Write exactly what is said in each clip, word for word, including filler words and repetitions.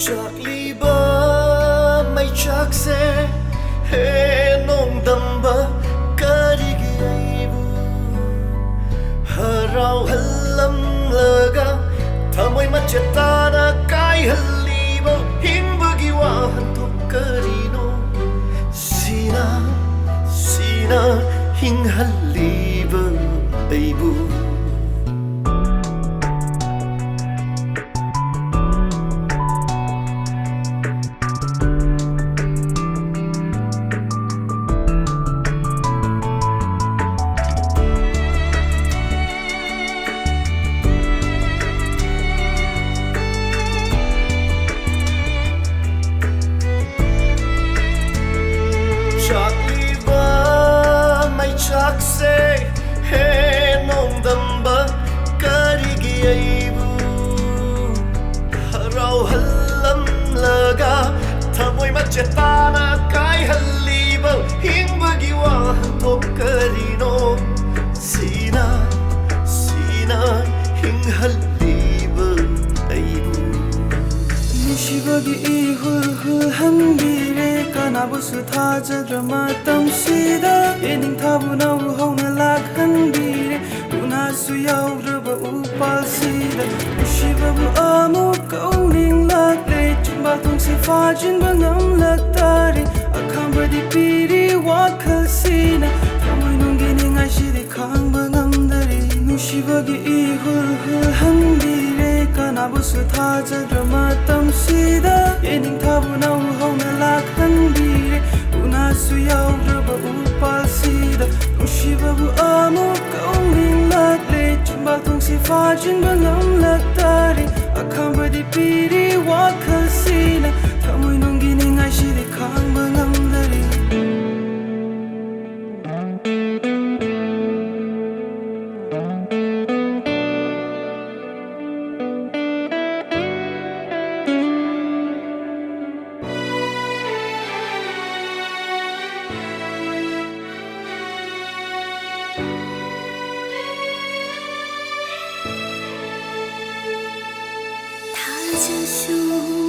ꯆꯥꯛꯂꯤꯕ ꯃꯩꯆꯥꯛꯁꯦ, ꯍꯦ ꯅꯣꯡꯗꯝꯕ, ꯀꯔꯤꯒꯤ ꯑꯩꯕꯨ ꯍꯔꯥꯎꯍꯜꯂꯝꯂꯒ ꯊꯃꯣꯏ ꯃꯆꯦꯠ ꯇꯥꯅ ꯀꯥꯏꯍꯜꯂꯤꯕ ꯍꯤꯡꯕꯒꯤ ꯋꯥꯍꯟꯊꯣꯛ ꯀꯔꯤꯅꯣ? ꯁꯤꯅ, ꯁꯤꯅ ꯍꯤꯡꯍꯜꯂꯤꯕ ꯑꯩꯕꯨ꯫ ꯆꯥꯛꯂꯤꯕ ꯃꯩꯆꯥꯛꯁꯦ, ꯍꯦ ꯅꯣꯡꯗꯝꯕ, ꯀꯔꯤꯒꯤ ꯑꯩꯕꯨ ꯍꯔꯥꯎꯍꯜꯂꯝꯂꯒ ꯊꯃꯣꯏ ꯃꯆꯦꯠ ꯇꯥꯅ ꯀꯥꯏꯍꯜꯂꯤꯕ ꯍꯤꯡꯕꯒꯤ ꯋꯥꯍꯟꯊꯣꯛ ꯀꯔꯤꯅꯣ? ꯁꯤꯅ, ꯁꯤꯅ ꯍꯤꯡꯍꯜꯂꯤꯕ ꯑꯩꯕꯨ꯫ ꯅꯨꯡꯁꯤꯕꯒꯤ ꯏꯍꯨꯜ ꯍꯨꯜꯍꯟꯕꯤꯔꯦ, ꯀꯅꯥꯕꯨꯁꯨ ꯊꯥꯖꯗ꯭ꯔ ꯃꯇꯝꯁꯤꯗ꯫ ꯌꯦꯅꯤꯡꯊꯥꯕꯨ ꯅꯧꯍꯧꯅ ꯂꯥꯛꯍꯟꯕꯤꯔꯦ, ꯎꯅꯥꯁꯨ ꯌꯥꯎꯗ꯭ꯔꯕ ꯎꯄꯥꯜꯁꯤꯗ꯫ ꯅꯨꯡꯁꯤꯕꯕꯨ ꯑꯃꯨꯛ ꯀꯧꯅꯤꯡꯂꯛꯂꯦ, ꯆꯤꯟꯕꯥꯜ ꯊꯣꯡꯁꯤ ꯐꯥꯖꯤꯟꯕ ꯉꯝꯂꯛꯇꯔꯦ꯫ ꯑꯈꯥꯝꯕꯗꯤ ꯄꯤꯔꯤ ꯋꯥꯈꯜꯁꯤꯅ, ꯊꯃꯣꯏꯅꯨꯡꯒꯤ ꯅꯤꯡꯉꯥꯏꯁꯤꯗꯤ ꯈꯥꯡꯕ ꯉꯝꯗꯔꯦ꯫ ꯅꯨꯡꯁꯤꯕꯒꯤ ꯏꯍꯨꯜ ꯍꯨꯜꯍꯟꯕꯤꯔꯦ, ꯀꯅꯥꯕꯨꯁꯨ ꯊꯥꯖꯗ꯭ꯔ ꯃꯇꯝꯁꯤꯗ꯫ ꯌꯦꯅꯤꯡꯊꯥꯕꯨ ꯅꯧꯍꯧꯅ ꯂꯥꯛꯍꯟꯕꯤꯔꯦ, ꯎꯅꯥꯁꯨ ꯌꯥꯎꯗ꯭ꯔꯕ ꯎꯄꯥꯜꯁꯤꯗ꯫ ꯅꯨꯡꯁꯤꯕꯕꯨ ꯑꯃꯨꯛ ꯀꯧꯅꯤꯡꯂꯛꯂꯦ, ꯆꯤꯟꯕꯥꯜ ꯊꯣꯡꯁꯤ ꯐꯥꯖꯤꯟꯕ ꯉꯝꯂꯛꯇꯔꯦ꯫ ꯑꯈꯥꯝꯕꯗꯤ ꯄꯤꯔꯤ ꯋꯥꯈꯜꯁꯤꯅ, ꯊꯃꯣꯏꯅꯨꯡꯒꯤ ꯅꯤꯡꯉꯥꯏꯁꯤꯗꯤ ꯈꯥꯡꯕ ꯉꯝꯗꯔꯦ꯫ ꯁꯨ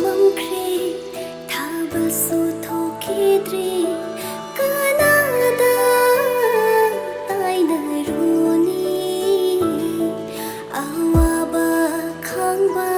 ꯃꯝꯈ꯭ꯔꯦ, ꯊꯥꯕꯜꯁꯨ ꯊꯣꯛꯈꯤꯗ꯭ꯔꯦ, ꯀꯅꯥꯗ ꯇꯥꯏꯅꯔꯨꯅꯤ? ꯑꯋꯥꯕ ꯈꯥꯡꯕ